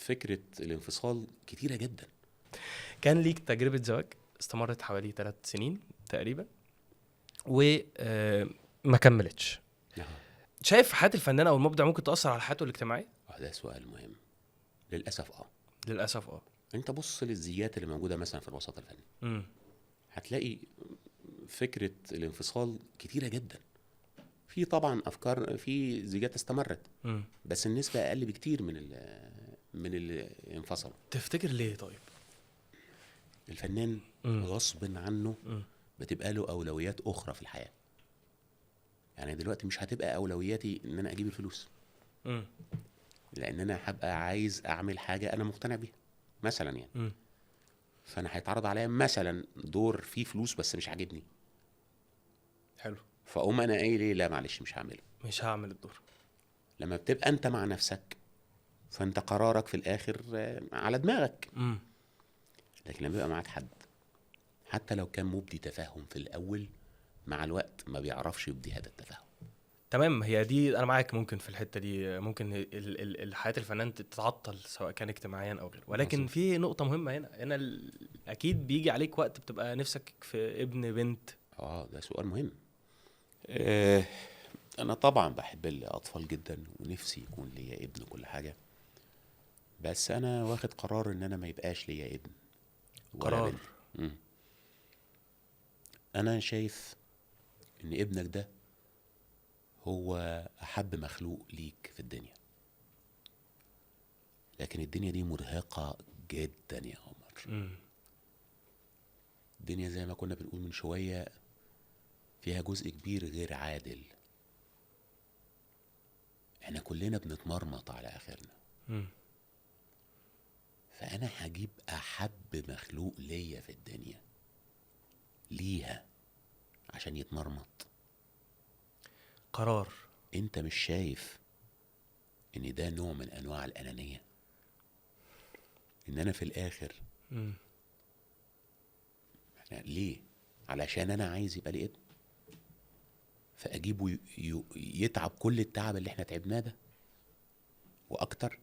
فكرة الانفصال كتيرة جدا. كان ليك تجربه زواج استمرت حوالي 3 سنين تقريبا وما كملتش. شايف حياة الفنان او المبدع ممكن تاثر على حياته الاجتماعية؟ ده سؤال مهم. للاسف للاسف. انت بص للزيات اللي موجودة مثلا في الوسط الفني، هتلاقي فكرة الانفصال كتيرة جدا. في طبعا افكار، في زيجات استمرت، بس النسبة اقل بكتير من اللي انفصلوا. تفتكر ليه طيب؟ الفنان غصب عنه بتبقى له اولويات اخرى في الحياة. يعني دلوقتي مش هتبقى اولوياتي ان انا اجيب الفلوس، لان انا هبقى عايز اعمل حاجة انا مقتنع بيها مثلا يعني. فانا هيتعرض عليا مثلا دور فيه فلوس بس مش عاجبني. حلو. فاقوم انا قايل ايه؟ لا معلش مش هعمله، مش هعمل الدور. لما بتبقى انت مع نفسك فانت قرارك في الاخر على دماغك. لكن لما بيبقى معاك حد، حتى لو كان مبدي تفاهم في الاول، مع الوقت ما بيعرفش يبدي هذا التفاهم. تمام، هي دي انا معاك. ممكن في الحتة دي ممكن حياة الفنان تتعطل سواء كان اجتماعيا او غيره، ولكن في نقطة مهمة هنا اكيد بيجي عليك وقت بتبقى نفسك في ابن، بنت. ده سؤال مهم. انا طبعا بحب الاطفال جدا ونفسي يكون ليا ابن كل حاجة، بس انا واخد قرار ان انا ما يبقاش ليا ابن ولا قرار. بنت. انا شايف ان ابنك ده هو أحب مخلوق ليك في الدنيا، لكن الدنيا دي مرهقة جدا يا عمر. الدنيا زي ما كنا بنقول من شوية فيها جزء كبير غير عادل. احنا كلنا بنتمرمط على آخرنا. فأنا هجيب أحب مخلوق ليا في الدنيا ليها عشان يتمرمط؟ قرار. انت مش شايف ان ده نوع من انواع الانانية؟ ان انا في الاخر ليه؟ علشان انا عايز يبقى لي ابن، فاجيبه يتعب كل التعب اللي احنا تعبناه ده واكتر.